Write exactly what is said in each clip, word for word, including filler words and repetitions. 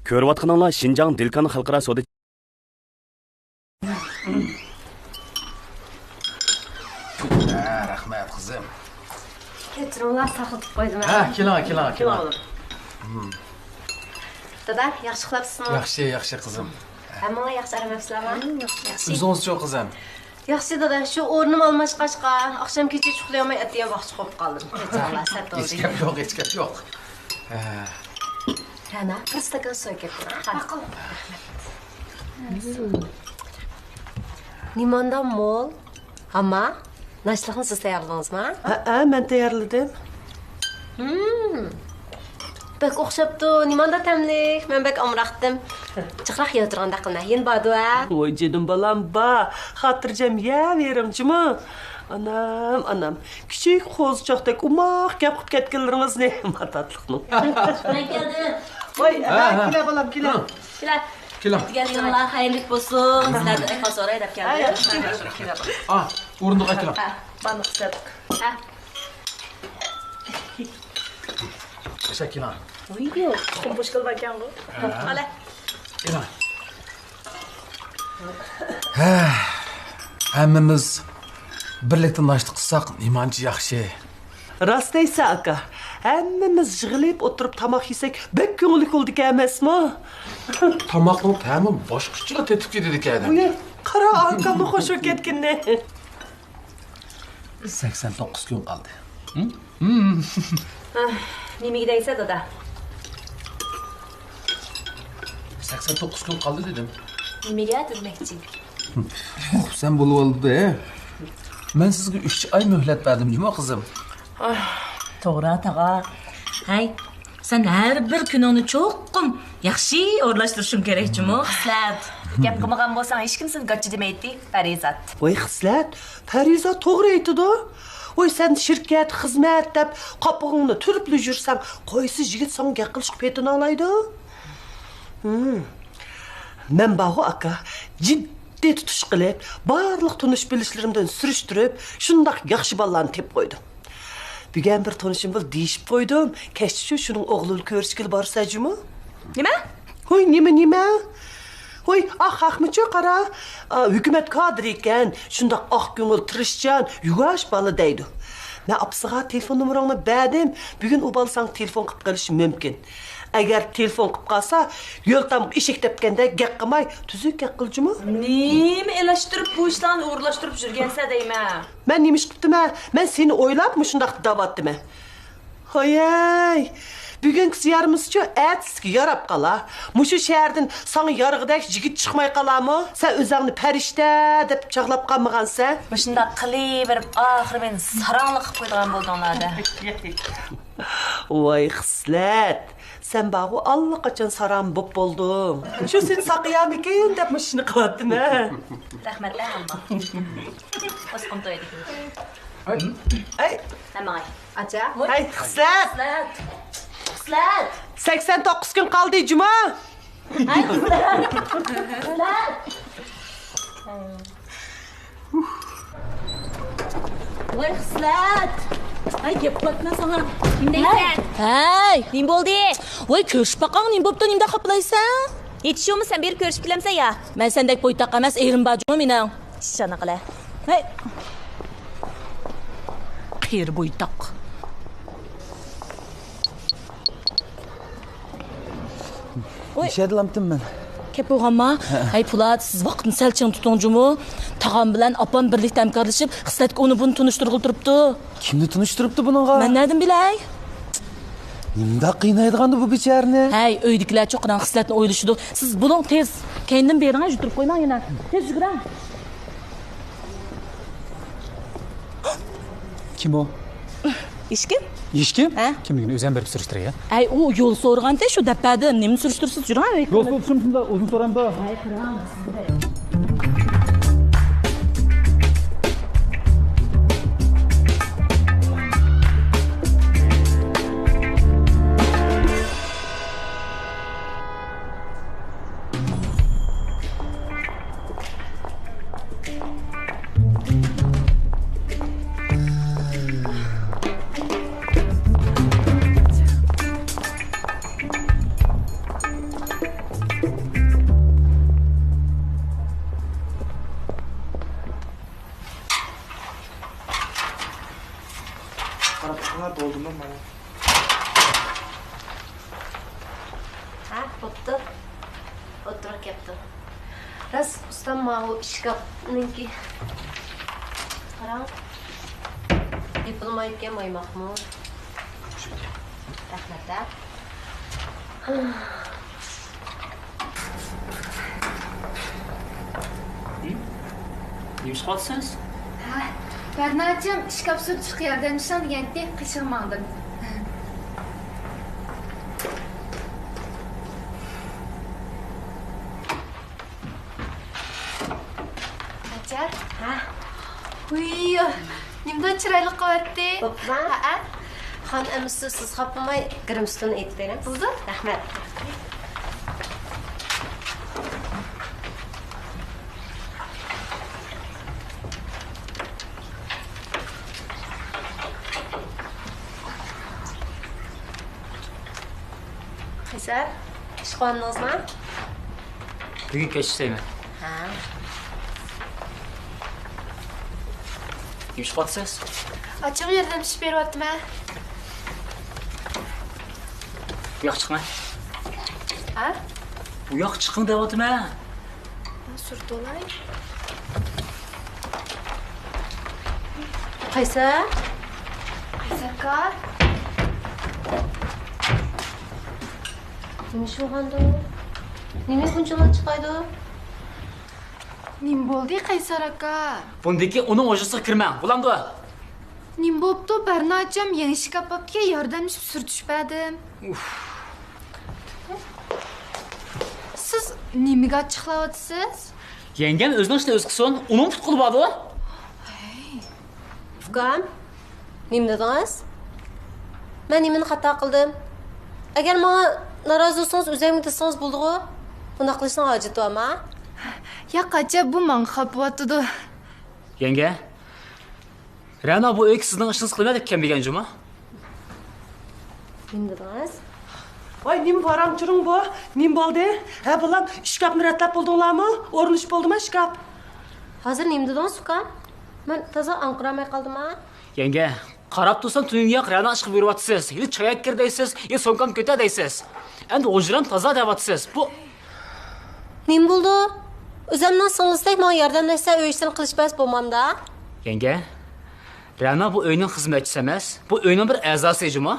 كۆرۈۋاتقىنىڭلار شىنجاڭ دىلكان خەلقئارا سودا. ھە، رەھمەت، قىزىم. كەچۈرۈڭلار، ساقلىتىپ قويدۇم. ھە، كېلىڭ، كېلىڭ، كېلىڭ. دادا، ياخشى ئۇخلاپسىزمۇ؟ ياخشى، ياخشى، قىزىم. ھەممىڭلار ياخشى ئارام ئېلىپسىلەرمۇ؟ ئۆزىڭىزچۇ، قىزىم؟ ياخشى دادا، شۇ ئورنۇم ئالماشقاچقا، ئاخشام كېچىچە ئۇخلىيالماي ئەتىگەن ۋاقچە قوپۇپ قالدىم. كەچۈرۈڭلار، سەت بولدى. ھېچ گەپ يوق، ھېچ گەپ يوق. ھە. رەنا، بىر ئىستاكان سۇ ئەكەپ بېرىڭ. ماقۇل. نېمانداق مول؟ ھاما، ناشتىلىقنى سىز تەييارلىدىڭىزمۇ؟ ھەئە، مەن تەييارلىدىم. ھىم. بەك ئوخشاپتۇ، نېمانداق تەملىك. مەن بەك ئامراقتىم. جىقراق يەۋاتىدىغاندەك قىلما، يەنە باردۇ ھە؟ ۋاي جېنىم بالام، بار. خاتىرجەم يەۋېرىڭ جۇمۇ. ئانام، ئانام، كىچىك قوزىچاقتەك ئوماق گەپ قىلىپ كەتكەنلىرىڭىزنى. ما تاتلىقنىڭ. مەن كەلدىم. ۋاي، ھە، ھە، ھە. كېلە بالام، كېلە. كېلە. كېلە. دېگەنلىرىڭلار خەيرلىك بولسۇن. سىلەردىن ئەھۋال سوراي دەپ ھە، كەلدىم. ياخشى، كېلە، كېلە بالام. ئا، ئورۇندۇققا كېلىڭ. ھە، بارلىق سىلەر. ھە. ياشا، كېلىڭ. ۋىدىيو. تۇخۇم پوشكال باركەنغۇ. ھە. قالە. كېلىڭ. ھە، ھەممىمىز بىرلىكتە ناشتا قىلساق نېمانچە ياخشى. راست دەيسەن ئاكا، ھەممىمىز يىغىلىپ ئولتۇرۇپ تاماق يېسەك بەك كۆڭۈللۈك بولىدىكەن ئەمەسمۇ؟ تاماقنىڭ تەمى باشقىچىلا تېتىپ كېتىدىكەن. ئۇي، قارا ئاكامنىڭ خوش بولۇپ كەتكىنىنى. سەكسەن توققۇز كۈن قالدى. ھە؟ ھە، نېمىگە دەيسەن دادا؟ سەكسەن توققۇز كۈن قالدى دېدىم. نېمىگە دېمەكچى؟ خۇپسەن بولۇۋالدى. مەن سىزگە ئۈچ ئاي مۆھلەت بەردىم جۇمۇ قىزىم. توغرا تاغا. ھەي، سەن ھەر بىر كۈنۈڭنى چوقۇم ياخشى ئورۇنلاشتۇرۇشۇڭ كېرەك جۇمۇ. خىسلەت، گەپ قىلمىغان بولساڭ ھېچكىم سېنى گاچا دېمەيتتى، پەرىزات. ۋاي خىسلەت، پەرىزات توغرا ئېيتىدۇ. ۋاي سەن شىركەت، خىزمەت دەپ قاپىقىڭنى تۈرۈپلا يۈرسەڭ قايسى يىگىت ساڭا گەپ قىلىشقا پېتىنالايدۇ؟ ھىم. مەن بارغۇ ئاكا، جىددىي تۇتۇش قىلىپ، بارلىق تونۇش بىلىشلىرىمدىن سۈرۈشتۈرۈپ، شۇنداق ياخشى بالىلارنى تېپىپ قويدۇم. بۈگۈن بىر تونۇشۇم بىلەن دېيىشىپ قويدۇم، كەچتە شۇ شۇنىڭ ئوغلى بىلەن كۆرۈشكىلى بارىسەن جۇمۇ. نېمە؟ ھوي، نېمە، نېمە؟ ھوي، ئاق ھەقمىچۇ قارا. ئا، ھۆكۈمەت كادىرى ئىكەن، شۇنداق ئاق كۆڭۈل، تىرىشچان، يۇۋاش بالا دەيدۇ. مەن ئاپىسىغا تېلېفون نومۇرۇڭنى بەردىم، بۈگۈن ئۇ بالا ساڭا تېلېفون قىلىپ قېلىشى مۇمكىن. ئەگەر تېلېفون قىلىپ قالسا، يول تامغا ئېشەك تەپكەندە گەپ قىلماي، تۈزۈك گەپ قىل جۇمۇ. نېمە ئېلىشتۇرۇپ بۇ ئىشلارنى ئورۇنلاشتۇرۇپ يۈرگەنسە دەيمەن. مەن نېمە ئىش قىپتىمەن؟ مەن سېنى ئويلاپمۇ شۇنداق دەۋاتتىمەن. ھويەي، بۈگۈنكىسى يارىمىسىچۇ، ئەتىسىگە ياراپ قالا. مۇشۇ شەھەردىن ساڭا يارىغۇدەك يىگىت چىقماي قالامۇ؟ سەن ئۆزۈڭنى پەرىشتە دەپ چاغلاپ قالمىغانسەن. مۇشۇنداق قىلىۋېرىپ، ئاخىرى مېنى ساراڭلىق قىلىپ قويىدىغان بولدۇڭلار-دە. ۋاي خىسلەت، سەن بارغۇ ئاللىقاچان ساراڭ بوپ بولدۇڭ. شۇ سېنى ساقىيامىكىن دەپ مۇشۇنى قىلاتتىمەن. رەھمەت، ئەمما. ئوسقۇم تويدى. ئەي. مەن ماڭاي. ئاچا. ھەي، خىسلەت. خىسلەت. خىسلەت. سەكسەن توققۇز كۈن قالدى، جۇما. ھەي، خىسلەت. خىسلەت. ۋاي خىسلەت. ھەي، گەپ قىلىۋاتىمەن ساڭا. نېمە دەيسەن؟ ھەي. نېمە بولدى؟ ۋاي، كۆرۈشۈپ باقاڭ، نېمە بوپتۇ، نېمىنداق خاپىلايسەن؟ يېتىشىمۇ سەن بېرىپ كۆرۈشۈپ كېلەمسەن يا؟ مەن سەندەك بويتاق ئەمەس، ئېرىم بار جۇمۇ مېنىڭ. ئىشانا قىلە. ھەي. قېرى بويتاق. ئوي. نېشەدىلامتىم مەن؟ كەپ بولغانما؟ ھەئە. ھەي، پولات، سىز ۋاقىتنى سەل چىڭ تۇتۇڭ جۇمۇ. تاغام بىلەن ئاپام بىرلىكتە ھەمكارلىشىپ، خىسلەتكە ئۇنى بۇنى تونۇشتۇرغىلى تۇرۇپتۇ. كىمنى تونۇشتۇرۇپتۇ بۇنىڭغا؟ مەن نەدىن بىلەي؟ نېمىنداق قىينايدىغاندۇ بۇ بىچارىنى؟ ھەي، ئۆيدىكىلەر چوقۇدان خىسلەتنى ئويلىشىدۇ. سىز بولۇڭ تېز. كەينىدىن بېرىڭە، يۈتتۈرۈپ قويماڭ يەنە. تېز يۈگۈرۈڭ. كىم ئۇ؟ ھېچكىم. ھېچكىم؟ ھە؟ كىملىكىنى ئۆزۈم بېرىپ سۈرۈشتۈرەي. ئەي، ئۇ يول سورىغانتى، شۇ دەپ بەردىم. نېمىنى سۈرۈشتۈرىسىز، يۈرۈڭ. يول سورىسام شۇنداق ئۇزۇن سورامدۇ؟ ھەي، قاراڭ. راست، ئۇستام، ماۋۇ ئىشكاپنىڭكى. قاراڭ. يېپىلمايدىكەن، مايماقمۇ. رەھمەت، ھە. نېمە ئىش قىلىۋاتىسىز؟ ھە، بەرناچەم ئىشكاپ سۈرتۈشكە ياردەملىشىڭ دېگەنتى، قېشىغا ماڭدىم. ھاجەت. ھە؟ ۋىي، نېمىدېگەن چىرايلىق قىلىۋەتتى. بوپتۇ. ھەئە. خان ئەمىسى، سىز خاپىماي، گىرىم سۈتىنى ئېيتىپ بېرىڭ. بولدى. رەھمەت. قەيسەر، ئىشقا ئالدىڭىزمۇ؟ بۈگۈن كەچ ئىشلەيمەن. ھە. نېمە ئىش قىلىۋاتىسىز؟ ئاچامغا ياردەملىشىپ بېرىۋاتىمەن. بۇ ياققا چىقىڭ. ھە؟ بۇ ياققا چىقىڭ دەۋاتىمەن. سۈرتۈۋالاي. قەيسەر. قەيسەر ئاكا. نېمە ئىش بولغاندۇ؟ نېمە بۇنچىلا چىقايدۇ؟ نېمە بولدى، قەيسەر ئاكا؟ بۇندىن كېيىن ئۇنىڭ ھوجرىسىغا كىرمەڭ، بولامدۇ؟ نېمە بوپتۇ؟ بەرناچەم يېڭى ئىشكاپ ئاپتىكەن، ياردەملىشىپ سۈرتۈشۈپ بەردىم. ئۇف. سىز نېمىگە ئاچچىقلاۋاتىسىز؟ يەڭگەم ئۆزىنىڭ ئىشىنى ئۆزى قىلسۇن، ئۇنىڭ پۇت-قولى باردۇ. ھەي. ئۇكام، نېمە دېدىڭىز؟ مەن نېمىنى خاتا قىلدىم؟ ئەگەر ماڭا نارازى بولسىڭىز، ئۆزۈڭگە دېسىڭىز بولىدىغۇ. بۇنداق قىلىشنىڭ ھاجىتى بارمۇ؟ ياق، ئاچا، بۇ ماڭا خاپىۋاتىدۇ. يەڭگە، رەنا بۇ ئۆيگە سىزنىڭ ئىشىڭىزنى قىلىمەن دەپ كەلمىگەن جۇمۇ. نېمە دېدىڭىز؟ ۋاي، نېمە ۋاراڭ-چۇرۇڭ بۇ؟ نېمە بولدى؟ ھە، بالام، ئىشكاپنى رەتلەپ بولدۇڭلارمۇ؟ ئورۇنلىشىپ بولدىما ئىشكاپ؟ ھازىر نېمە دېدىڭىز، ئۇكام؟ مەن تازا ئاڭقىرالماي قالدىما؟ يەڭگە، قاراپ تۇرسام تۈنۈگۈن ياق رەنا ئىشقا بۇيرۇۋاتىسىز. يا چاي ئەكىر دەيسىز، يا سومكامنى كۆتەر دەيسىز. ئەمدى ھۇجرام تازا دەۋاتىسىز. بۇ نېمە بولدى؟ ئۆزۈمنىڭ سىڭلىسىدەك ماڭا ياردەملەشسە، ئۆي ئىشلىرىنى قىلىشىپ بەرسە بولمامدا؟ يەڭگە، رەنا بۇ ئۆينىڭ خىزمەتچىسى ئەمەس، بۇ ئۆينىڭ بىر ئەزاسى جۇمۇ.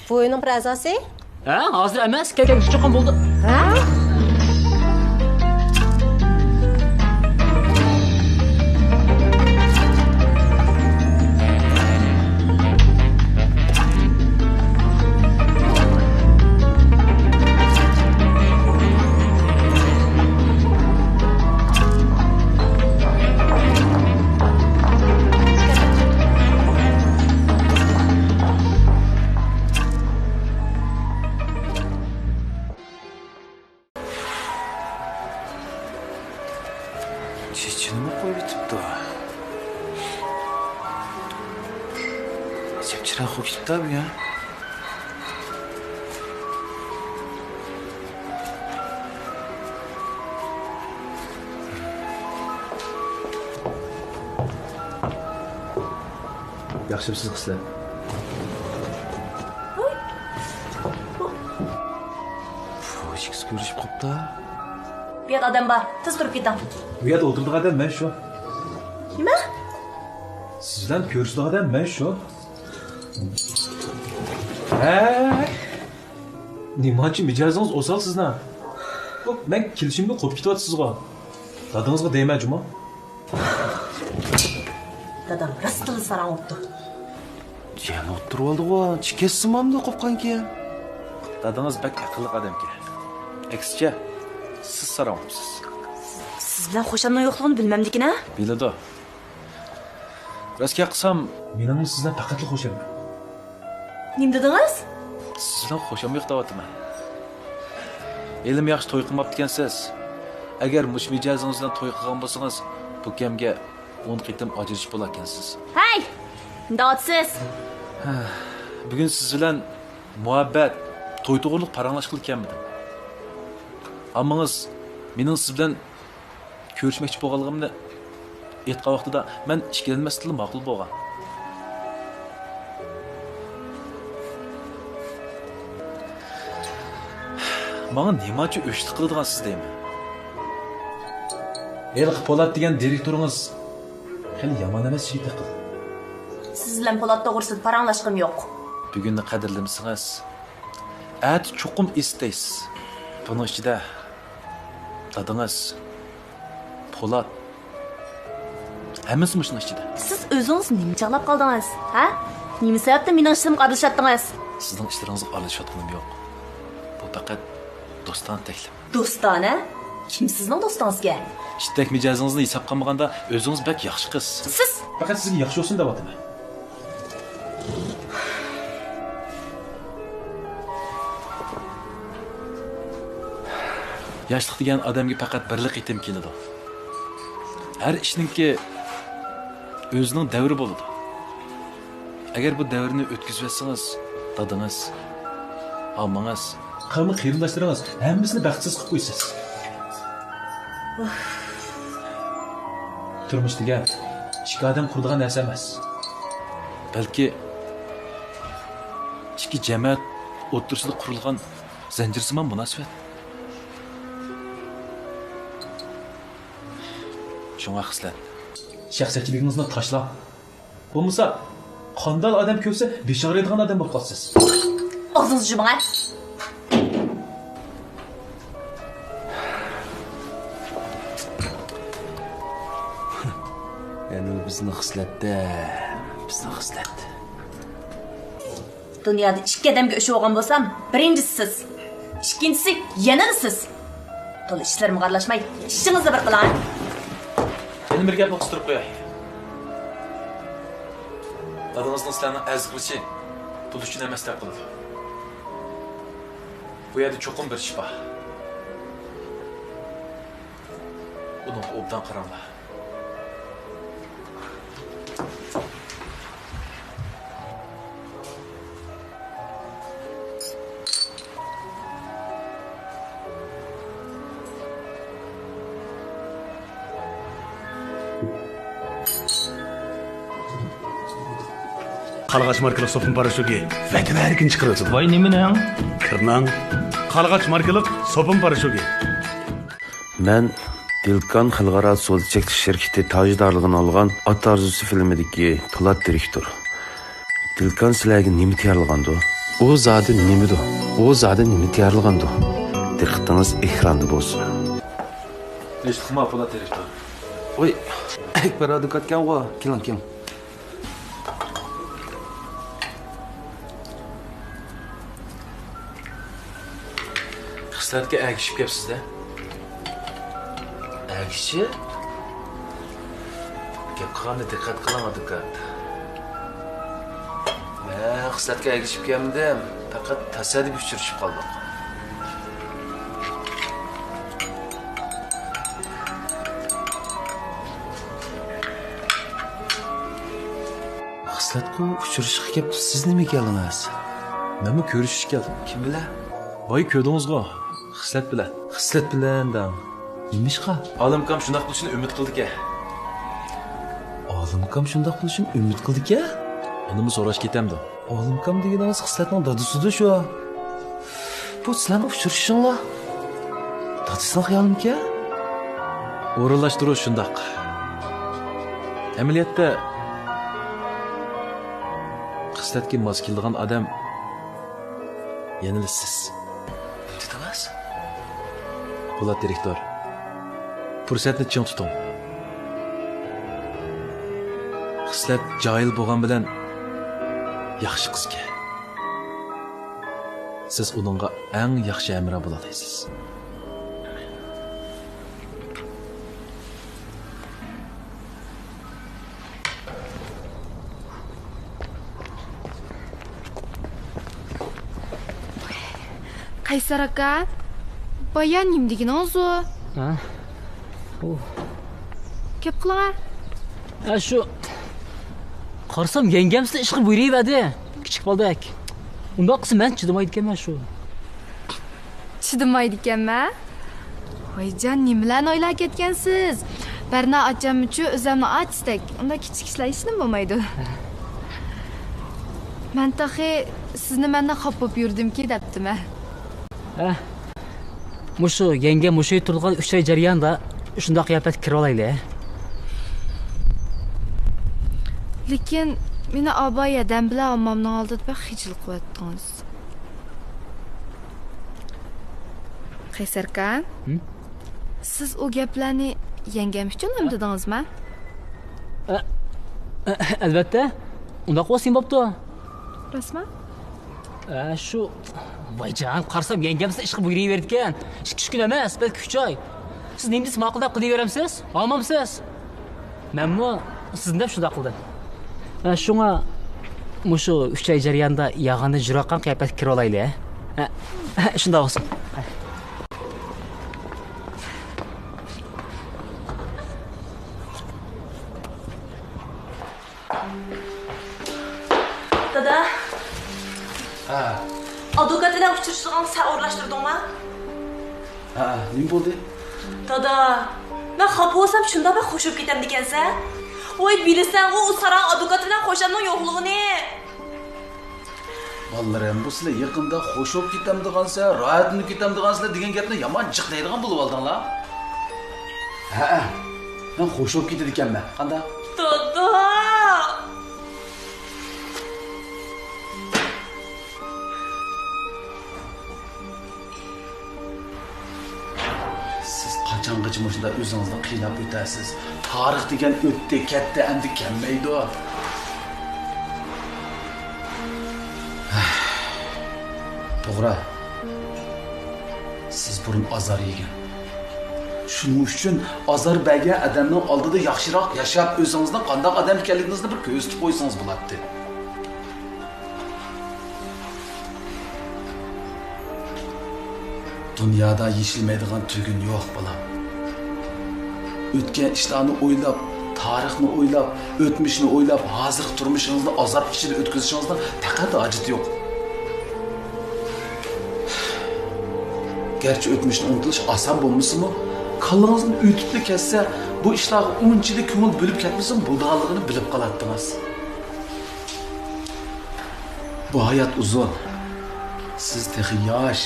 بۇ ئۆينىڭ بىر ئەزاسى؟ ھە، ھازىر ئەمەس، كەل، كەل، چوقۇم بولدى. ھە؟ چېچىنىمۇ قويۇۋېتىپتۇ. ئەجەب چىرايلىق بولۇپ كېتىپتۇ بۈگۈن. ياخشىمۇسىز قىزلار؟ پوچكىسى كۆرۈشۈپ قاپتۇ. بۇ يەردە ئادەم بار، تېز تۇرۇپ كېتىڭ. بۇ يەردە ئولتۇرىدىغان ئادەم مەن شۇ. نېمە؟ سىز بىلەن كۆرۈشىدىغان ئادەم مەن شۇ. ھەي! نېمانچە مىجەزىڭىز ئوسال سىزنىڭ؟ بۇ مەن كېلىشىمدىن قوپۇپ كېتىۋاتىسىزغۇ. دادىڭىزغا دەيمەن جۇمۇ. دادام راستتىنلا ساراڭ بوپتۇ. جەم ئولتۇرۇۋالدىغۇ، چىكەتسىمامدۇ قوپقانكىن. دادىڭىز بەك ئەقىللىق ئادەمكەن. ئەكسىچە، سىز ساراڭ بوپسىز. سىز بىلەن خوشامنىڭ يوقلۇقىنى بىلمەمدىكىن ھە؟ بىلىدۇ. راست گەپ قىلسام، مېنىڭمۇ سىزدىن پەقەتلا خوشام يوق. نېمە دېدىڭىز؟ سىزدىن خوشام يوق دەۋاتىمەن. ھېلىمۇ ياخشى توي قىلماپتىكەنسىز. ئەگەر مۇشۇ مىجەزىڭىز بىلەن توي قىلغان بولسىڭىز، بۇ كەمگە ئون قېتىم ئاجرىشىپ بولاركەنسىز. ھەي! نېمە دەۋاتىسىز؟ ھە، بۈگۈن سىز بىلەن مۇھەببەت، توي توغرۇلۇق پاراڭلاشقىلى كەلمىدىم. ئاممىڭىز مېنىڭ سىز بىلەن كۆرۈشمەكچى بولغانلىقىمنى ئېيتقان ۋاقتىدا مەن ئىككىلەنمەستىنلا ماقۇل بولغان. ماڭا نېمانچە ئۆچلۈك قىلىدىغانسىز دەيمەن. ھېلىقى پولات دېگەن دىرېكتورىڭىز خېلى يامان ئەمەس يىگىت ئەقىل. سىز بىلەن پولات توغرىسىدا پاراڭلاشقۇم يوق. بۈگۈننى قەدىرلىمىسىڭىز، ئەتە چوقۇم ئېسىتەيسىز. بۇنىڭ ئىچىدە دادىڭىز، پولات، ھەممىسى مۇشۇنىڭ ئىچىدە. سىز ئۆزىڭىز نېمە چاغلاپ قالدىڭىز؟ ھە؟ نېمە سەۋەبتىن مېنىڭ ئىشلىرىمغا ئارىلىشىۋاتتىڭىز؟ سىزنىڭ ئىشلىرىڭىزغا ئارىلىشىۋاتقىنىم يوق. بۇ پەقەت دوستانە تەكلىپ. دوستانە؟ كىم سىزنىڭ دوستىڭىزكەن؟ ئىتتەك مىجەزىڭىزنى ھېسابقا ئالمىغاندا، ئۆزىڭىز بەك ياخشى قىز. سىز؟ پەقەت سىزگە ياخشى بولسۇن دەۋاتىمەن. ياشلىق دېگەن ئادەمگە پەقەت بىرلا قېتىم كېلىدۇ. ھەر ئىشنىڭكى ئۆزىنىڭ دەۋرى بولىدۇ. ئەگەر بۇ دەۋرنى ئۆتكۈزۈۋەتسىڭىز، دادىڭىز، ئامىڭىز، قەۋم قېرىنداشلىرىڭىز ھەممىسىنى بەختسىز قىلىپ قويىسىز. تۇرمۇش دېگەن ئىككى ئادەم قۇرىدىغان نەرسە ئەمەس. بەلكى ئىككى جەمەت ئوتتۇرىسىدا قۇرۇلغان زەنجىرسىمان مۇناسىۋەت. شۇڭا خىسلەت. شەخسىيەتچىلىكىڭىزنى تاشلاڭ. بولمىسا، قانداق ئادەم كۆرسە بېشى ئاغرىيدىغان ئادەم بولۇپ قالىسىز. ئاغزىڭىزنى يۇمۇڭ ھە. يەنە بىزنىڭ خىسلەتتە، بىزنىڭ خىسلەت. دۇنيادا ئىككى ئادەمگە ئۆچ بولغان بولسام، بىرىنچىسى سىز، ئىككىنچىسى يەنىلا سىز. تولا ئىشلىرىمغا ئارىلاشماي، ئىشىڭىزنى بىر قىلىڭ. يەنە بىر گەپنى قىستۇرۇپ قوياي. دادىڭىزنىڭ سىلەرنىڭ ئەزىز قىلىشى پۇل ئۈچۈن ئەمەس دەپ قىلىدۇ. بۇ يەردە چوقۇم بىر ئىش بار. ئۇنىڭغا ئوبدان قاراڭلار. قارلىغاچ ماركىلىق سوپۇن پاراشوكى ۋەتەن ھەر كۈنى چىقىرىۋاتىدۇ. ۋاي، نېمىنىڭ؟ كىرناڭ. قارلىغاچ ماركىلىق سوپۇن پاراشوكى. مەن دىلكان خەلقئارا سودا چەكلىك شىركىتى تاجدارلىقىنى ئالغان ئات ئارزۇسى فىلىمىدىكى پولات دىرېكتور. دىلكان سىلەرگە نېمە تەييارلىغاندۇ؟ ئۇ زادى نېمىدۇ؟ ئۇ زادى نېمە تەييارلىغاندۇ؟ دىققىتىڭىز ئېكراندا بولسۇن. تىنچلىقمۇ، پولات دىرېكتور؟ ۋوي، ئەكبەر ئادۋوكاتكەنغۇ. كېلىڭ، كېلىڭ. خىسلەتكە ئەگىشىپ كەپسىز-دە. ئەگىشىپ؟ گەپ قىلغاندا دىققەت قىلىڭ، ئادۋوكات. مەن خىسلەتكە ئەگىشىپ كەلمىدىم. پەقەت تاسادىپىي ئۇچرىشىپ قالدۇق. خىسلەتقۇ ئۇچرىشىشقا كەپتۇ، سىز نېمە كەلدىڭىز؟ مەنمۇ كۆرۈشۈشكە كەلدىم. كىم بىلەن؟ بايا كۆردىڭىزغۇ، خىسلەت بىلەن. خىسلەت بىلەن دەڭ. نېمىشقا؟ ئالىمكام شۇنداق بولۇشىنى ئۈمىد قىلىدىكەن. ئالىمكام شۇنداق بولۇشىنى ئۈمىد قىلىدىكەن؟ ئۇنىمۇ سوراش كېتەمدۇ؟ ئالىمكام دېگىنىڭىز خىسلەتنىڭ دادىسىدۇ شۇ. بۇ سىلەرنىڭ ئۇچرىشىشىڭلار دادىسىنىڭ خىيالىمىكەن؟ ئورۇنلاشتۇرۇش شۇنداق. ئەمەلىيەتتە، خىسلەتكە ماس كېلىدىغان ئادەم يەنىلا سىز. نېمە دېدىڭىز؟ پولات دىرېكتور، پۇرسەتنى چىڭ تۇتۇڭ. خىسلەت جاھىل بولغان بىلەن ياخشى قىزكەن. سىز ئۇنىڭغا ئەڭ ياخشى ھەمراھ بولالايسىز. قەيسەر ئاكا، بايا نېمە دېگىنىڭىز ئۇ؟ ھە؟ ئۇ. گەپ قىلىڭە. ھە، شۇ. قارىسام، يەڭگەم سىلى ئىشقا بۇيرۇۋەردى. كىچىك بالىدەك. ئۇنداق قىلسا مەن چىدىمايدىكەنمەن شۇ. چىدىمايدىكەنمەن؟ ۋايجان، نېمىلەرنى ئويلاپ كەتكەنسىز؟ بەرنا ئاچاممۇچۇ ئۆزەمنىڭ ئاچىسىدەك. ئۇنداق كىچىك ئىشلار ھېچنېمە بولمايدۇ. مەن تېخى سىزنى مەندىن خاپا بولۇپ يۈردۈمكى دەپتىمەن. ھە؟ مۇشۇ يەڭگە مۇشۇ يىل تۇرىدىغان ئۈچ ئاي جەريانىدا شۇنداق قىياپەتكە كىرىۋالايلى. لېكىن مېنى ئابايە دەم بىلەن ھاممامنىڭ ئالدىدا بەك خىجىل قىلىۋەتتىڭىز. قەيسەركان، ھىم؟ سىز ئۇ گەپلەرنى يەڭگەم ئۈچۈنلا دېدىڭىزمۇ؟ ئە، ئە، ئەلۋەتتە. ئۇنداق بولسا نېمە بوپتۇ؟ راستمۇ؟ ئە، شۇ، ۋايجان، قارىسام يەڭگەم سىزنى ئىشقا بۇيرۇۋېرىدىكەن. ئىككى ئۈچ كۈن ئەمەس، بەلكى ئۈچ ئاي. سىز نېمە دېسە ماقۇل دەپ قىلىۋېرەمسىز؟ ھامامسىز؟ مەنمۇ سىزنى دەپ شۇنداق قىلدىم. ئە، شۇڭا مۇشۇ ئۈچ ئاي جەريانىدا ياغىنى جۈرئەتكەن قىياپەتكە كىرىۋالايلى، ھە؟ ھە، ھە، شۇنداق بولسۇن. دادا. ھە. ئادۋوكات بىلەن ئۇچرىشىدىغان سەن ئورۇنلاشتۇردۇڭما؟ ھە، نېمە بولدى؟ دادا، مەن خاپا بولسام شۇنداق بەك خوش بولۇپ كېتەمدىكەنسەن. ۋاي، بىلىسەنغۇ ئۇ ساراڭ ئادۋوكات بىلەن خوشامنىڭ يوقلۇقىنى. بالىلىرىم، بۇ سىلەر يېقىندا خوش بولۇپ كېتەمدىغانسىلەر، راھەتلىنىپ كېتەمدىغانسىلەر دېگەن گەپنى يامان جىق دەيدىغان بولۇۋالدىڭلار. ھەئە، مەن خوش بولۇپ كېتىدىكەنمەن. قانداق؟ دادا! سىز قاچانغىچە مۇشۇنداق ئۆزىڭىزنى قىيناپ ئۆتەسىز؟ تارىخ دېگەن ئۆتتى، كەتتى، ئەمدى كەلمەيدۇ. توغرا. سىز بۇرۇن ئازار يېگەن. شۇنىڭ ئۈچۈن ئازار بەرگەن ئادەمنىڭ ئالدىدا ياخشىراق ياشاپ، ئۆزىڭىزنىڭ قانداق ئادەم ئىكەنلىكىڭىزنى بىر كۆرسىتىپ قويسىڭىز بولاتتى. دۇنيادا يېشىلمەيدىغان تۈگۈن يوق، بالام. ئۆتكەن ئىشلارنى ئويلاپ، تارىخنى ئويلاپ، ئۆتمۈشنى ئويلاپ، ھازىرقى تۇرمۇشىڭىزنى ئازاب ئىچىدە ئۆتكۈزۈشىڭىزنىڭ پەقەت ھاجىتى يوق. گەرچە ئۆتمۈشنى ئۇنتۇلۇش ئاسان بولمىسىمۇ، كاللىڭىزدىن ئۆتۈپلا كەتسە، بۇ ئىشلارغا ئۇنچىلىك كۆڭۈل بۆلۈپ كەتمىسىمۇ بولىدىغانلىقىنى بىلىپ قالاتتىڭىز. بۇ ھايات ئۇزۇن. سىز تېخى ياش.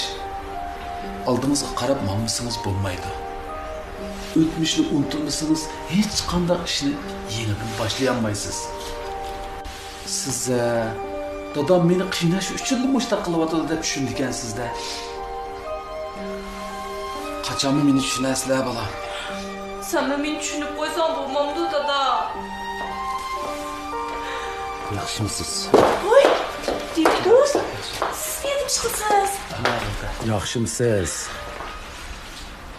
ئالدىڭىزغا قاراپ ماڭمىسىڭىز بولمايدۇ. ئۆتمۈشنى ئۇنتۇمىسىڭىز، ھېچقانداق ئىشنى يېڭىدىن باشلىيالمايسىز. سىز، ئە، دادام مېنى قىيناش ئۈچۈنلا مۇشۇنداق قىلىۋاتىدۇ دەپ چۈشىنىدىكەنسىز-دە. قاچانمۇ مېنى چۈشىنەرسىلەر، بالام. سەنمۇ مېنى چۈشىنىپ قويساڭ بولمامدۇ، دادا؟ ياخشىمۇسىز؟ ۋاي، دىرېكتور، سىز نېمە ئىش قىلىسىز؟ ياخشىمۇسىز؟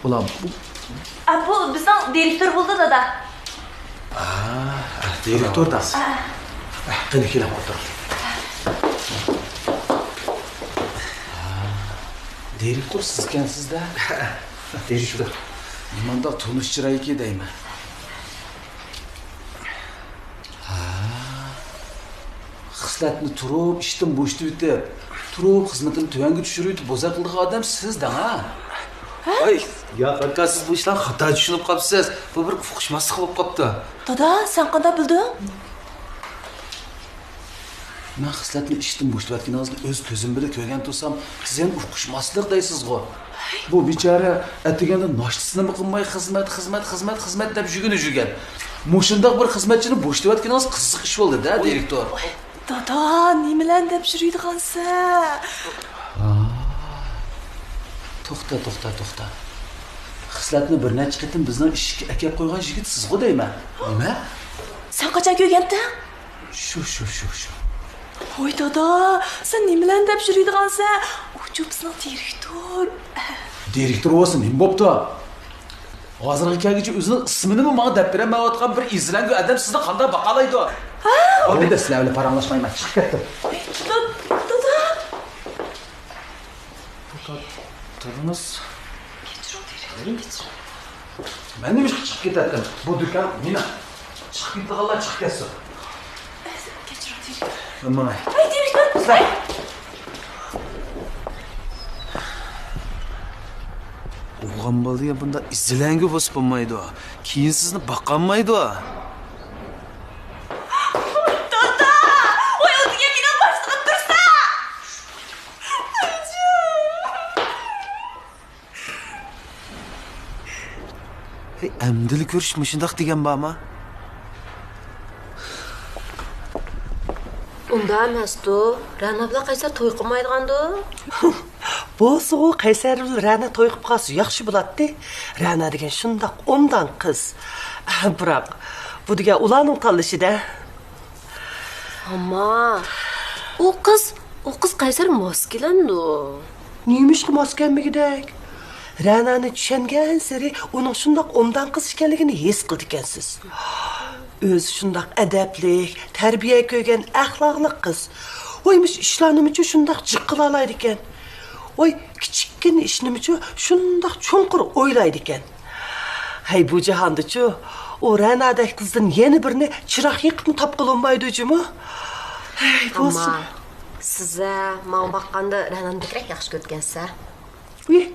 بۇلار بۇ ئە، بۇ بىزنىڭ دىرېكتور بولدى، دادا. ئا، دىرېكتور داس. ئە. ئە، قېنى، كېلىڭ، ئولتۇرۇڭ. دىرېكتور سىزكەنسىز-دە. دىرېكتور. نېمانداق تونۇش چىرايكى دەيمەن. ھا. خىسلەتنى تۇرۇپ ئىشتىن بوشىتىۋېتىپ، تۇرۇپ خىزمىتىنى تۆۋەنگە چۈشۈرۈۋېتىپ بوزەك قىلىدىغان ئادەم سىز دەڭ-ھە؟ ھە؟ ۋاي، ياق، ئاكا، سىز بۇ ئىشلارنى خاتا چۈشىنىپ قاپسىز. بۇ بىر ئۇقۇشماسلىق بولۇپ قاپتۇ. دادا، سەن قانداق بىلدىڭ؟ مەن خىسلەتنى ئىشتىن بوشىتىۋەتكىنىڭىزنى ئۆز كۆزۈم بىلەن كۆرگەن تۇرسام، سىز يەنە ئۇقۇشماسلىق دەيسىزغۇ. بۇ بىچارە ئەتىگەندە ناشتىسىنىمۇ قىلماي خىزمەت، خىزمەت، خىزمەت، خىزمەت دەپ يۈگۈنۈپ يۈرگەن. مۇشۇنداق بىر خىزمەتچىنى بوشىتىۋەتكىنىڭىز قىزىق ئىش بولدى-دە، دىرېكتور. دادا، نېمىلەرنى دەپ يۈرىدىغانسەن؟ توختا، توختا، توختا. خىسلەتنى بىر نەچچە قېتىم بىزنىڭ ئىشىككە ئەكەپ قويغان يىگىت سىزغۇ دەيمەن. نېمە؟ سەن قاچان كۆرگەنتىڭ؟ شۇ، شۇ، شۇ، شۇ. ۋاي دادا، سەن نېمىلەرنى دەپ يۈرىدىغانسەن؟ ئۇچۇ بىزنىڭ دىرېكتور. دىرېكتور بولسا نېمە بوپتۇ؟ ھازىرغا كەلگۈچە ئۆزىنىڭ ئىسمىنىمۇ ماڭا دەپ بېرەلمەيۋاتقان بىر ئىززىلەنگۈ ئادەم سىزنى قانداق باقالايدۇ؟ بولدى، سىلەر بىلەن پاراڭلاشمايمەن، چىقىپ كەتتىم. دادا! دادا! توختاڭ، تۇرۇڭىز. كەچۈرۈڭ، دىرېكتور، كەچۈرۈڭ. مەن نېمە ئۈچۈن چىقىپ كېتەتتىم؟ بۇ دۇكان مېنىڭ. چىقىپ كېتىدىغانلار چىقىپ كەتسۇن. كەچۈرۈڭ، دىرېكتور. ماڭاي. ۋاي، دىرېكتور! ئوغۇلغان بالىغا بۇنداق ئىززىلەنگۈ بولسا بولمايدۇ. كېيىن سىزنى باقالمايدۇ. دادا! ۋاي، ئۇ دېگەن مېنىڭ باشلىقىم تۇرسا! ئەمدىلا كۆرۈش مۇشۇنداق دېگەن بارما؟ ئۇنداق ئەمەستۇ. رەنا بىلەن قەيسەر توي قىلمايدىغاندۇ؟ بولسىغۇ، قەيسەر بىلەن رەنا توي قىلىپ قالسا ياخشى بولاتتى. رەنا دېگەن شۇنداق ئوبدان قىز. بىراق، بۇ دېگەن ئۇلارنىڭ تاللىشى-دە. ئەمما ئۇ قىز، ئۇ قىز قەيسەرگە ماس كېلەمدۇ؟ نېمىشقا ماس كەلمىگۈدەك؟ رەنانى چۈشەنگەنسېرى ئۇنىڭ شۇنداق ئوبدان قىز ئىكەنلىكىنى ھېس قىلىدىكەنسىز. ئۆزى شۇنداق ئەدەپلىك، تەربىيە كۆرگەن ئەخلاقلىق قىز. ۋاي، مۇشۇ ئىشلارنىمۇچۇ شۇنداق جىق قىلالايدىكەن. ۋاي، كىچىككىنە ئىشنىمۇچۇ شۇنداق چوڭقۇر ئويلايدىكەن. ھەي، بۇ جاھاندىچۇ ئۇ رەنادەك قىزدىن يەنە بىرنى چىراغ يېقىپمۇ تاپقىلى بولمايدۇ جۇمۇ. ھەي، بولسۇن. ئەمما سىز-ە ماڭا باققاندا رەنانى بەكرەك ياخشى كۆرىدىكەنسىز-ھە؟ ۋىھ،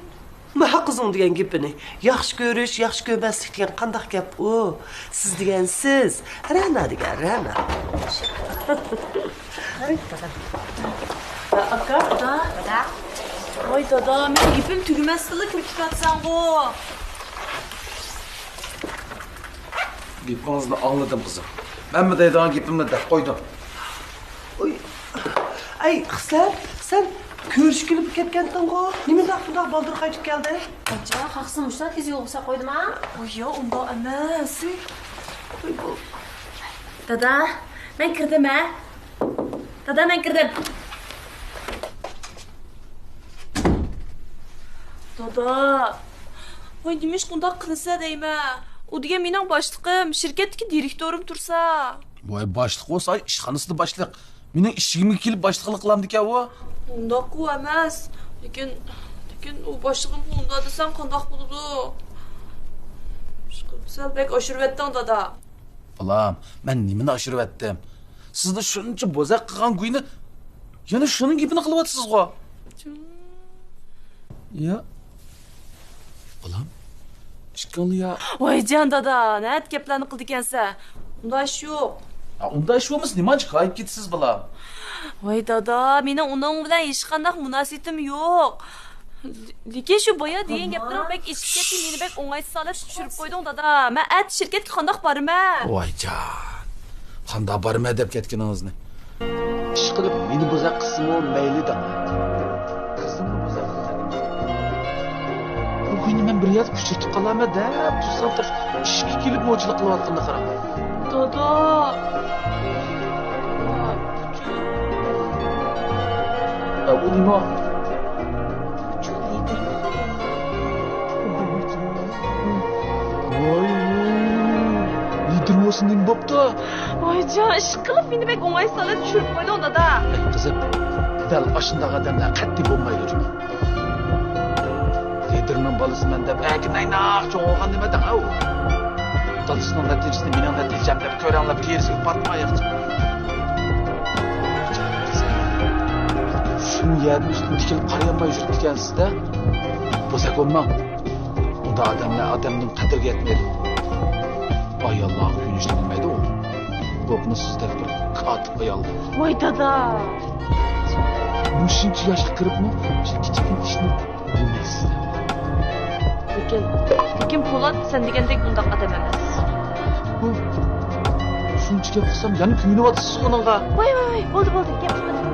مانا قىزنىڭ دېگەن گېپىنى. ياخشى كۆرۈش، ياخشى كۆرمەسلىك دېگەن قانداق گەپ ئۇ؟ سىز دېگەن سىز، رەنا دېگەن رەنا. ئاكا. دادا. دادا. ۋاي دادا، مېنىڭ گېپىم تۈگىمەستىنلا كىرىپ كېتىۋاتىسەنغۇ. گېپىڭىزنى ئاڭلىدىم، قىزىم. مەنمۇ دەيدىغان گېپىمنى دەپ قويدۇم. ئۇي. ئەي، قىزلار، سەن كۆرۈشكىلى كەتكەنتىڭغۇ؟ نېمىنداق بۇنداق بالدۇر قايتىپ كەلدىڭ؟ ئاچا، خاخسىز مۇشۇنداق تېز يولغا ساپ قويدۇما؟ ئۇي، يا، ئۇنداق ئەمەس. ئۇي، بۇ. دادا، مەن كىردىم، ھە؟ دادا، مەن كىردىم. دادا. ۋاي، نېمىشقا ئۇنداق قىلىسەن دەيمەن. ئۇ دېگەن مېنىڭ باشلىقىم، شىركەتتىكى دىرېكتورۇم تۇرسا. ۋاي، باشلىق بولسا ئىشخانىسىدا باشلىق. مېنىڭ ئىشىكىمگە كېلىپ باشلىقلىق قىلامدىكەن ئۇ. ئۇنداققۇ ئەمەس. لېكىن، لېكىن ئۇ باشلىقىمغا ئۇنداق دېسەم قانداق بولىدۇ؟ سەل بەك ئاشۇرۇۋەتتىڭ، دادا. بالام، مەن نېمىنى ئاشۇرۇۋەتتىم؟ سىزلا شۇنچە بوزەك قىلغان گۇينى يەنە شۇنىڭ گېپىنى قىلىۋاتىسىزغۇ؟ يا. بالام، ئىككىڭلار يا. ۋايجان دادا، نەدە گەپلەرنى قىلىدىكەنسەن؟ ئۇنداق ئىش يوق. ئا، ئۇنداق ئىش بولمىسا نېمانچە كايىپ كېتىسىز، بالام؟ ۋاي دادا، مېنىڭ ئۇنىڭ بىلەن ھېچقانداق مۇناسىۋىتىم يوق. لېكىن شۇ بايا دېگەن گەپلىرىڭ بەك ئېشىپ كەتتى، مېنى بەك ئوڭايسىز ھالەتكە چۈشۈرۈپ قويدۇڭ دادا. مەن ئەتە شىركەتكە قانداق بارىمەن؟ ۋايجان، قانداق بارىمەن دەپ كەتكىنىڭىزنى. ئىشقىلىپ مېنى بوزەك قىلسىمۇ مەيلى دەڭ. قىزىمنى بوزەك قىلسا. بۈگۈن مەن بىر يەردە ئۇچرىتىپ قالارمەن دەپ تۇرسام، ئىشىككە كېلىپ نوچىلىق قىلىۋاتقىنىنى قاراڭ. دادا. ئە، ئۇ نېمە؟ ۋاي، ۋاي. لىدىر بولسا نېمە بوپتۇ؟ ۋايجان، ئىشقىلىپ مېنى بەك ئوڭايسىز ھالەتكە چۈشۈرۈپ قويدۇڭ، دادا. ئەي، قىزىم، دەل ئاشۇنداق ئادەملەر قەتئىي بولمايدۇ جۇمۇ. لىدىرنىڭ بالىسىمەن دەپ ئەركىن ئايناق چوڭ بولغان نېمە دەڭ ئەۋ. دادىسىنىڭ نەتىجىسىنى مېنىڭ نەتىجەم دەپ كۆرەڭلەپ تېرىسىگە پاتماياقچى. شۇ يەردىن ئۈستۈن تىكىلىپ قارىيالماي يۈرۈپتىكەنسىز-دە. بوزەك بولماڭ. ئۇنداق ئادەملەر ئادەمنىڭ قەدرىگە يەتمەيدۇ. ئاياللارغا كۆيۈنۈشنى بىلمەيدۇ ئۇ. بولۇپمۇ سىزدەك بىر كاتىپ ئايال. ۋاي دادا! مۇشۇنچە ياشقا كىرىپمۇ شۇ كىچىككىنە ئىشنى بىلمەيسىز. لېكىن، لېكىن پولات سەن دېگەندەك ئۇنداق ئادەم ئەمەس. ھە؟ شۇنچە گەپ قىلسام يەنە كۆيۈنۈۋاتىسىز ئۇنىڭغا. ۋاي، ۋاي، ۋاي، بولدى، بولدى، گەپ قىلمىدىم.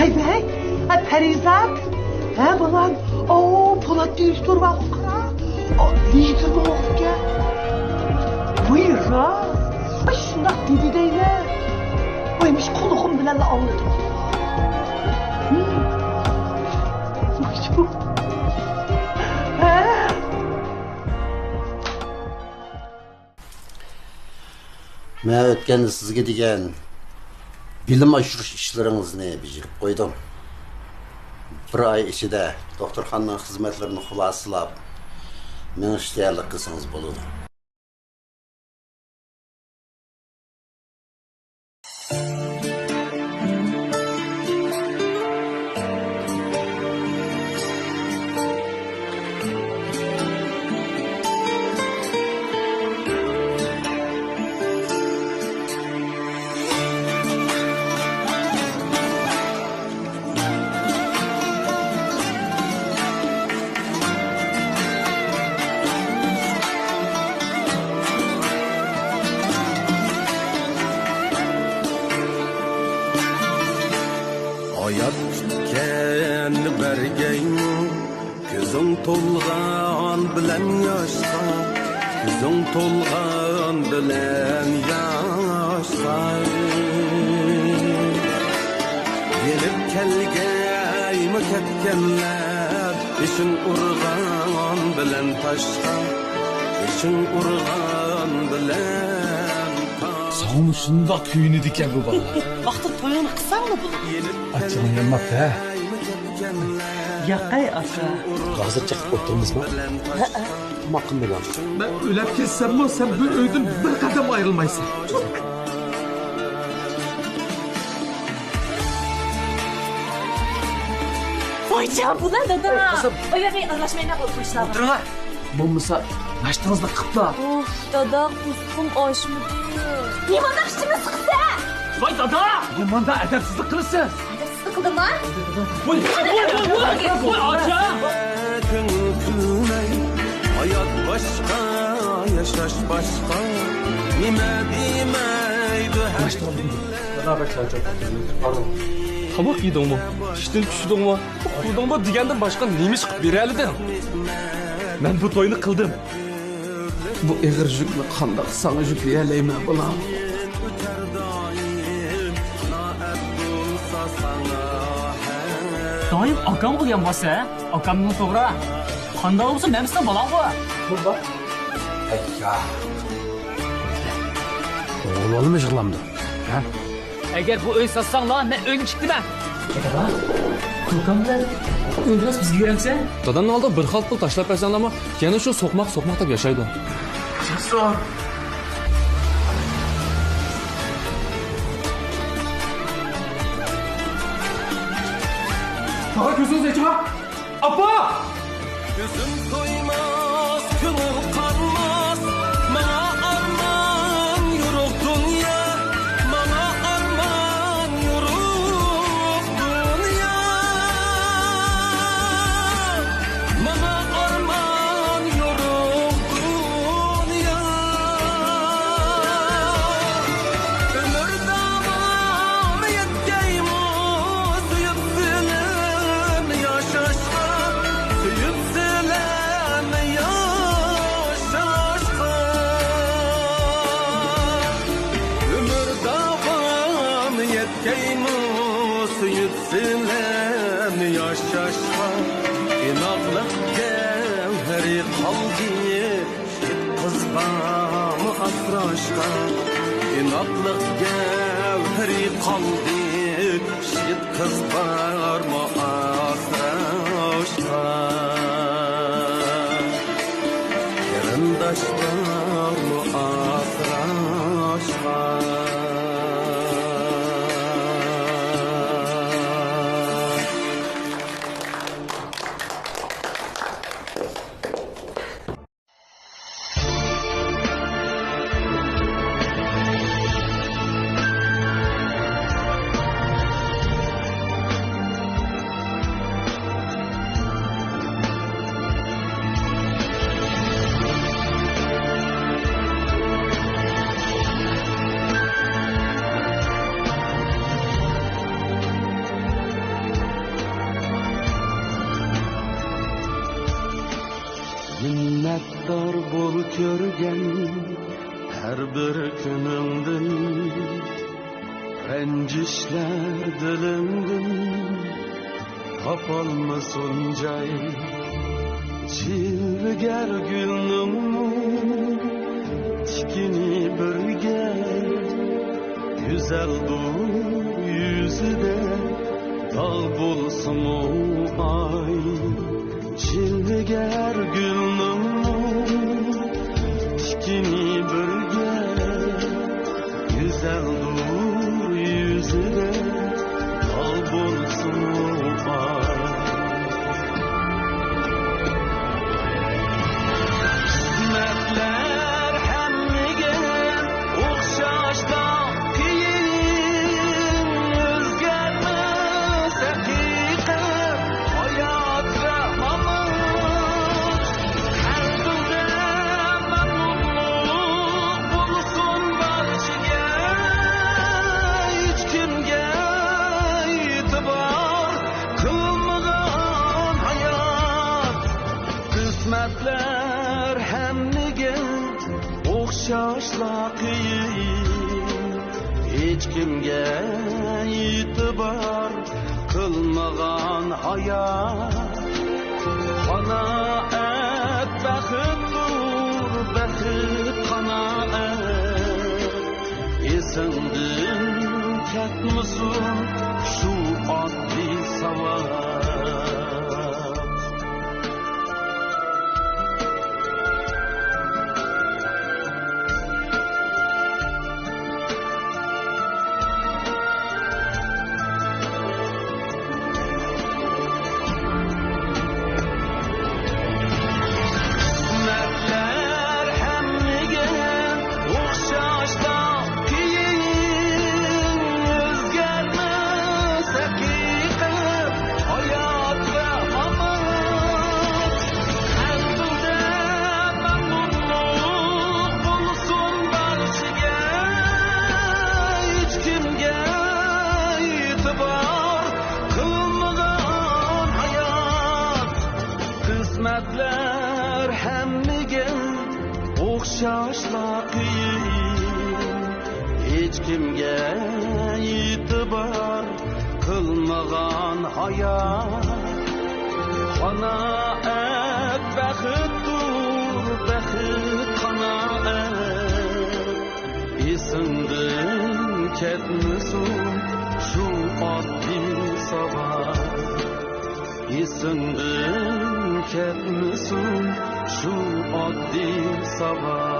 ھەي، ھەي، ھە، پەرىزات. ھە، بالام. ئاۋۇ پولات دىرېكتور بارغۇ، قارا. ئا، لىدىرنىڭ ئوغلىكەن. ۋاي، راست. ئاي، شۇنداق دېدى دەيلى. ۋاي، مۇشۇ قۇلىقىم بىلەنلا ئاڭلىدىم. ھە. مەن ئۆتكەندە سىزگە دېگەن بىلىم ئاشۇرۇش ئىشلىرىڭىزنى بېجىرىپ قويدۇم. بىر ئاي ئىچىدە دوختۇرخانىنىڭ خىزمەتلىرىنى خۇلاسىلاپ، مېڭىشكە تەييارلىق قىلسىڭىز بولىدۇ. تولغان بىلەن ياشقا، كۆزۈڭ تولغان بىلەن ياشقا. يېنىپ كەلگەيمۇ كەتكەنلەر، بېشىڭ ئۇرغان بىلەن تاشقا، بېشىڭ ئۇرغان بىلەن تاشقا. ساڭىمۇ شۇنداق كۆيۈنىدىكەن بۇ بالا. ۋاقتىدا تويۇڭنى قىلساڭلا بولىدۇ. ئاچچىقىڭ يانماپتۇ ھە؟ ياقەي ئاكا. ھازىر چىقىپ ئولتۇرىمىزمۇ؟ ھەئە. تاماق قىلمىدىڭ. مەن ئۆلۈپ كەتسەممۇ سەن بۇ ئۆيدىن بىر قەدەم ئايرىلمايسەن. ۋايجان، بۇلار دادا. ئاي، قىزىم. ئاياغى ئارىلاشمايلا قويۇپ قويسىلا. ئولتۇرۇڭلار. بولمىسا ناشتىڭىزنى قىپلا. ئۇھ، دادا، قۇسقۇم ئاچمىدى. نېمانداق ئىچىمنى سىقىسەن؟ ۋاي دادا! نېمانداق ئەدەپسىزلىك قىلىسىز؟ ئەدەپسىزلىك قىلدىمما؟ ۋاي، ۋاي، ۋاي، ۋاي، ۋاي، ئاچا! كۈن كۈلمەي، ھايات باشقا، ياشاش باشقا. نېمە دېمەيدۇ ھەر كۈن. تاماق يېدىڭمۇ؟ ئىشتىن چۈشتۈڭمۇ؟ ئۇخلىدىڭمۇ دېگەندىن باشقا نېمە ئىش قىلىپ بېرەلىدىڭ؟ مەن بۇ توينى قىلدىم. بۇ ئېغىر يۈكنى قانداق ساڭا يۈكلىيەلەيمەن، بالام؟ دائىم ئاكامغا يانغانسەن، ھە؟ ئاكامنىڭ توغرا. قانداق بولسا مەن سېنىڭ بالاڭغۇ. بولدى. ئەييا. ئوغۇل بالىمۇ يىغلامدۇ؟ ھە؟ ئەگەر بۇ ئۆي ساتساڭلار، مەن ئۆيدىن چىقتىمەن. دادا، كوكام بىلەن ئۆيدىن بىزگە بېرەمسەن؟ دادامنىڭ ئالدىغا بىر خالتا پۇل تاشلاپ بەرسەڭلارمۇ، يەنە شۇ سوقماق، سوقماق دەپ ياشايدۇ. چىقسۇن. تاغا كۆزىڭىزنى ئېچىڭا. ئاپا! كۆزۈم تويماس، كۆڭۈل قانماس، ماڭا ئارمان يورۇق دۇنيا، ماڭا ئارمان يورۇق دۇنيا، ماڭا ئارمان يورۇق دۇنيا. ئۆمۈر داۋامى يەتكەيمۇ سۆيۈپ سېنى ياشاشقا، سۆيۈپ سېنى ياشاشقا. ئۆمۈر داۋامى يەتكەيمۇ سۆيۈپ سېنى ياشاشقا. ئىناقلىق گەۋھىرى قالدى، يىگىت قىز بارمۇ ئاسراشقا؟ ئىناقلىق گەۋھىرى قالدى، يىگىت قىز بارمۇ ئاسراشقا؟ قېرىنداش بارمۇ ئاسراشقا؟ مىننەتدار بول كۆرگەن ھەر بىر كۈنۈڭدىن، رەنجىشلەر دىلىڭدىن تاپالمىسۇن جاي. جىلۋىگەر گۈلنىڭمۇ تىكىنى بىرگە، گۈزەلدۇر يۈزىدە داغ بولسىمۇ ئاي. جىلۋىگەر گۈلنىڭمۇ تىكىنى بىرگە، گۈزەلدۇر يۈزىدە داغ بولسىمۇ ئاي. قىسمەتلەر ھەممىگە ئوخشاشلا قىيىن، ئۆزگەرمەس ھەقىقەت ھايات زامانىمىز. قەلبىڭدە مەن ياشلار قىيىن، ھېچكىمگە ئېتىبار قىلمىغان ھايات. قانائەت بەختتۇر، بەخت قانائەت. ئېسىڭدىن كەتمىسۇن شۇ ئاددىي ساۋات. قىسمەتلەر ھەممىگە ئوخشاشلا قىيىن، ئۆزگەرمەس ھەقىقەت، ھايات ۋە ئامال. قەلبىڭدە مەمنۇنلۇق بولسۇن بارچىگە، ھېچكىمگە ئېتىبار قىلمىغان ھايات. قىسمەتلەر ھەممىگە ئوخشاشلا قىيىن، ھېچكىمگە ئېتىبار قىلمىغان ھايات. قانائەت بەختتۇر، بەخت قانائەت. ئېسىڭدىن كەتمىسۇن شۇ ئاددىي ساۋات. ئېسىڭدىن كەتمىسۇن شۇ ئاددىي ساۋات.